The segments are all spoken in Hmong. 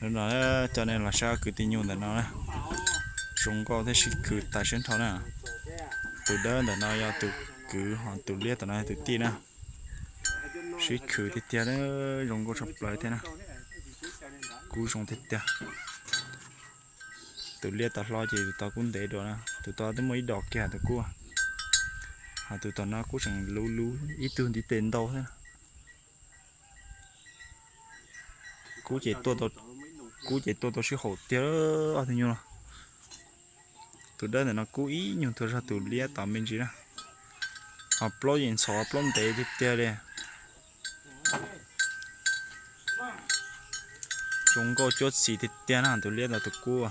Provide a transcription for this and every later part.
No coj nej los saib kwv tij nyuj ntawm no na, zoo nkauj thiab sib khwv tas siab nrho na. Tus dawb ntawm no yog tus kwv, ho tus liab tom no yog tus tij na. Sib khwv tiag tiag, zoo nkauj tshaj plaws thiab na. Kub zoo tiag tiag. Tus liab tau hlob ces tus tod kub ntev dua na, tus tod twb muaj ib dos kiag tus kub. Ho tus tom no kub tseem luv luv ib tug ntiv tes ntau thiab. Kub ces, kub ces tua tau sib haum tiag ob tug nyuj no. Tus dawb ntawm no kub ib nyuag tuag zog tus liab tom me ntsis na. Ho plaub yeej ntxhov plaub ntev tiag tiag li. Zoo nkauj cuab txis tiag tiag na, tus liab ntawm tus kub.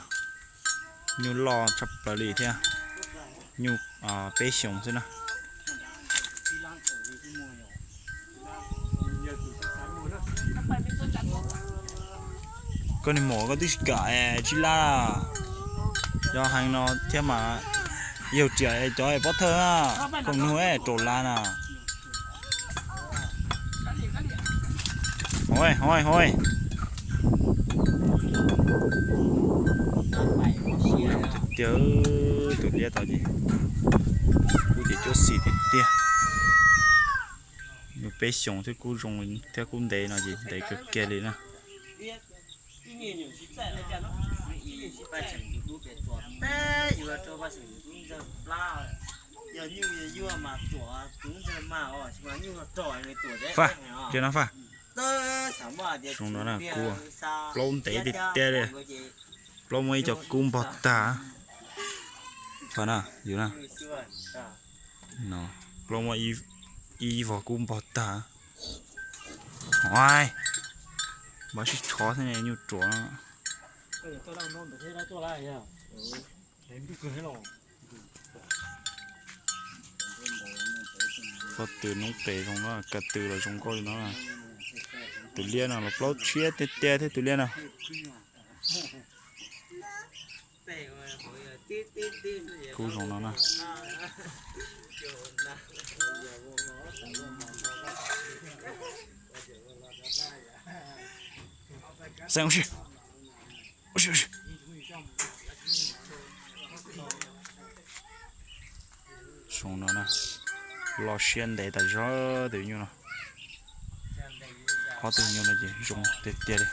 Nyuj loj tshaj plaws li thiab. Nyuj peb xyoos xwb na. Koj niag maum koj twb tsis kam tsib lab, yog heev no thiab mas yawg riam cov pob thawj na, koom nug raus lab na. Hov hov hov. Kub zoo tiag tiag, tus liab tod ces kub ces cuab xis tiag tiag. Nyuj peb xyoos thiab kub zoo thiab kub ntev no ces ntev kawg kiag li na. Faj, zoo no faj. Zoo no na, kub plaub ntev tiag tiag li. Plaub muaj ib co kub npog tag. Faj na, yus na. Plaub muaj ib vog kub npog tag. Hov, npaj sib tshov thiab ne, nyuj ruam. Pob tw noob qes zoo no, ka tw los zoo nkauj li no. Tus liab no los plaub tshiab tiag tiag thiab tus liab no. Kub zoo no na. Xeeb ua si, ua si, ua si. Zoo no na, los siab ntev tas zog tus nyuj no. Ob tug nyuj no ces zoo tiag tiag li.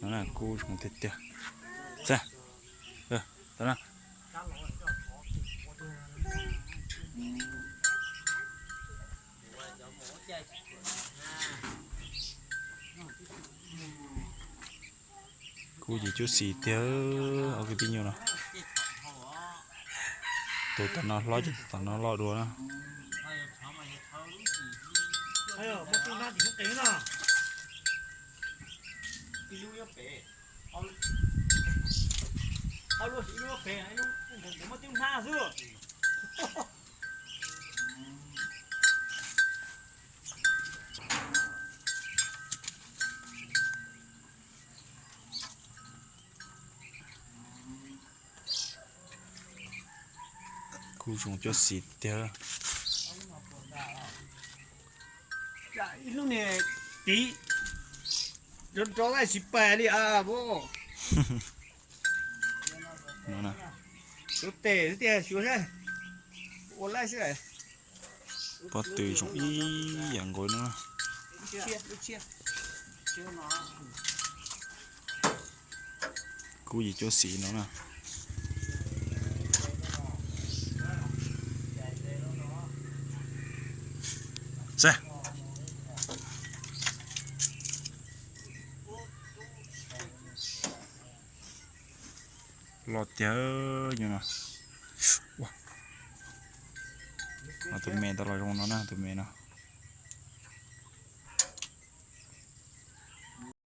No na, kub zoo tiag tiag. Xav, tau na. Kub ces cuab xis tiag, ob kwv tij nyuj no. Tus tom no hlob ces tus tom no loj dua na. Kub zoo cuab xis tiag. Ib lub niag tiv rov rov tsis pais li as. Tus tes xwb tiag, xyuas saib, ua laib xwb. Pob tw zoo ib yam nkaus no. Kub yim cuab xim no na. Xav, los tiag nyuj no. Ua, tus me tau los zoo no na, tus me no.